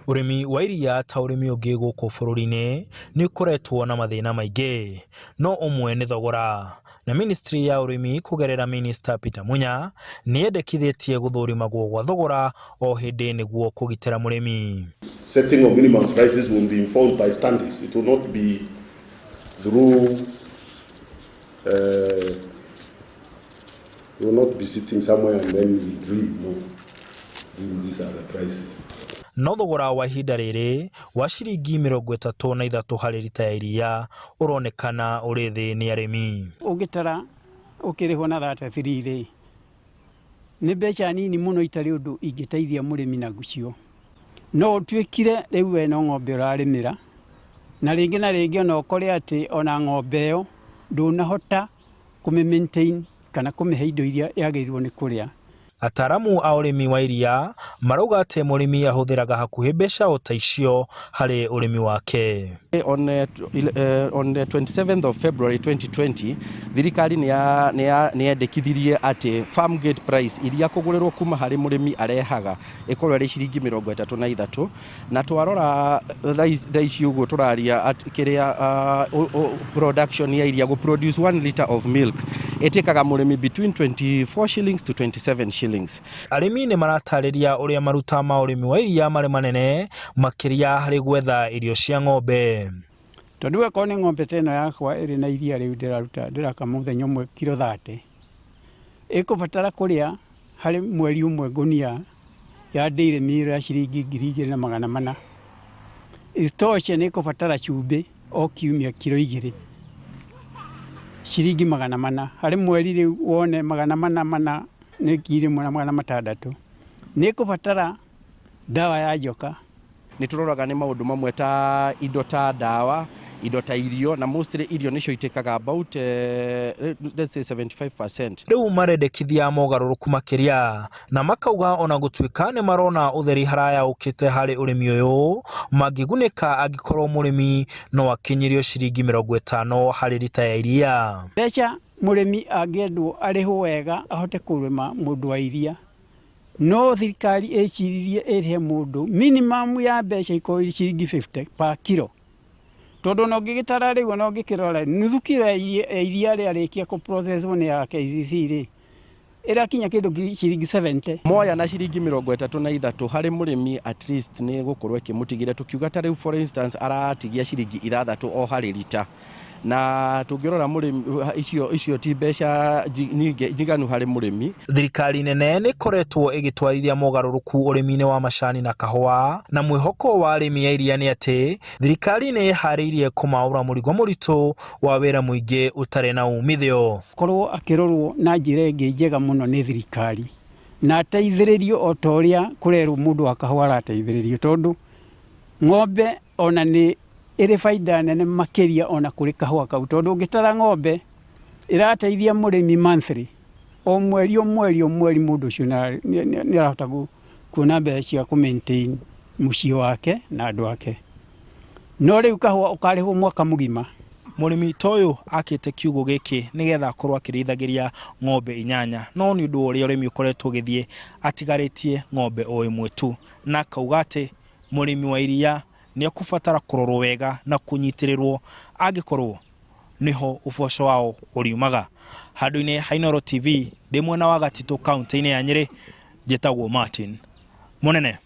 Ũrĩmi wa iria ta ũrĩmi ũngĩ gũkũ bũrũri-inĩ nĩ ũkoretwo na mathĩna maingĩ, no ũmwe nĩ thogora, na ministry ya ũrĩmi kũgerera Minister Peter Munya nĩ yendekithĩtie gũthũrimagwo gwa thogora o hĩndĩ nĩguo kũgitĩra mũrĩmi. Setting of minimum prices will be informed by studies. It will not be through, we will not be sitting somewhere and then we dream, no. Dream these are the prices. No thogora wa ihinda rĩrĩ wa ciringi 33 harĩ rita ya iria ũronekana ũrĩ thĩ nĩ arĩmi. Ũngĩtara ũkĩrĩhwo na 33 rĩ, nĩ mbeca nini mũno itarĩ ũndũ ingĩteithia mũrĩmi nacio. No ũtuĩkire rĩu we no ng'ombe ũrarĩmĩra, na rĩngĩ na rĩngĩ ona ũkore atĩ ona ng'ombe ĩyo ndũnahota kũmĩ maintain kana kũmĩhe indo iria yagĩrĩirwo nĩ kũrĩa. Ataramu a ũrĩmi wa iria marauga atĩ mũrĩmi ahũthĩraga hakuhĩ mbeca o ta icio harĩ ũrĩmi wake. On the 27th of February 2020, thirikari nĩ yendekithirie atĩ farm gate price iria kũgũrĩrwo kuma harĩ mũrĩmi arehaga ĩkorwo ĩrĩ ciringi 33, na twarora thaa ici ũguo tũraria kĩrĩa production ya iria, gũ produce 1 liter of milk ĩtĩkaga mũrĩmi between 24 shillings to 27 shillings. Arĩmi nĩ maratarĩria ũrĩa maruta ma ũrĩmi wa iria marĩ manene makĩria harĩ gwetha irio cia ng'ombe. Tondũ akorwo nĩ ng'ombe ta ĩno yakwa ĩrĩ na iria rĩu ndĩraruta, ndĩrakama mũthenya ũmwe kiro 30, ĩkũbatara kũrĩa harĩ mweri ũmwe ngũnia ya dairy meal ya ciringi 2400. Isitoshe nĩ ĩkũbatara cumbĩ o kiumia kiro 2, ciringi 400. Harĩ mweri rĩu wone 400 mana nĩ 1600. Nĩ ĩkũbatara ndawa ya njoka. Nĩ tũroraga nĩ maũndũ mamwe ta indo ta ndawa, indo ta irio, na mostly irio nĩcio itĩkaga about let's say 75%. Rĩu marendekithia mogarũrũku makĩria na makauga ona gũtuĩka nĩ marona ũtheri haraya ũkĩte harĩ ũrĩmi ũyũ, mangĩgunĩka angĩkorwo mũrĩmi no akinyirio ciringi 50 harĩ rita ya iria. Mbeca mũrĩmi angĩendwo arĩhwo wega ahote kũrĩma mũndũ wa iria, no thirikari ĩciririe ĩrĩhe mũndũ minimum ya mbeca ikorwo irĩ ciringi 50 per kilo. Tondũ ona ũngĩgĩtara rĩu, ona ũngĩkĩrora nuthu kilo ya iria rĩarĩkia kũ process nĩ ya KCC rĩ, ĩrakinya kĩndũ ciringi 70. Moya na ciringi 33 harĩ mũrĩmi, at least nĩ gũkorwo ĩkĩmũtigĩra, tũkiuga ta rĩu for instance aratigia ciringi 6 o harĩ rita, na tũngĩrora mũrĩmi icio ti mbeca nyingĩ njiganu harĩ mũrĩmi. Thirikari nene nĩ ĩkoretwo ĩgĩtwarithia mogarũrũku ũrĩmi-inĩ wa macani na kahũa, na mwĩhoko wa arĩmi a iria nĩ atĩ thirikari nĩ ĩharĩirie kũmaũra mũrigo mũritũ wa wĩra mũingĩ ũtarĩ na umithio. Korwo akĩrorwo na njĩra ĩngĩ njega mũno nĩ thirikari na ateithĩrĩrio o ta ũrĩa kũrerwo mũndũ wa kahũa arateithĩrĩrio, tondũ ng'ombe ona nĩ ĩrĩ baida nene makĩria ona kũrĩ kahũa kau, tondũ ũngĩtara ng'ombe ĩrateithia mũrĩmi monthly, o mweri o mweri o mweri, mũndũ ũcio nĩ arahota kuona mbeca cia kũ maintain mũciĩ wake na andũ ake. No rĩu kahũa ũkarĩhwo mwaka mũgima. Mũrĩmi ta ũyũ akĩte kiugũ gĩkĩ nĩgetha akorwo akĩrĩithagĩria ng'ombe 8, no nĩ ũndũ wa ũrĩa ũrĩmi ũkoretwo ũgĩthiĩ atigarĩtie ng'ombe o ĩmwe tu, na akauga atĩ mũrĩmi wa iria nĩ ekũbatara kũrorwo wega na kũnyitĩrĩrwo angĩkorwo nĩho ũboco wao ũriumaga. Handũ-inĩ ha Inooro TV ndĩ mwena wa Gatitũ kaũntĩ-inĩ ya Nyĩrĩ, njĩtagwo Martin Mũnene.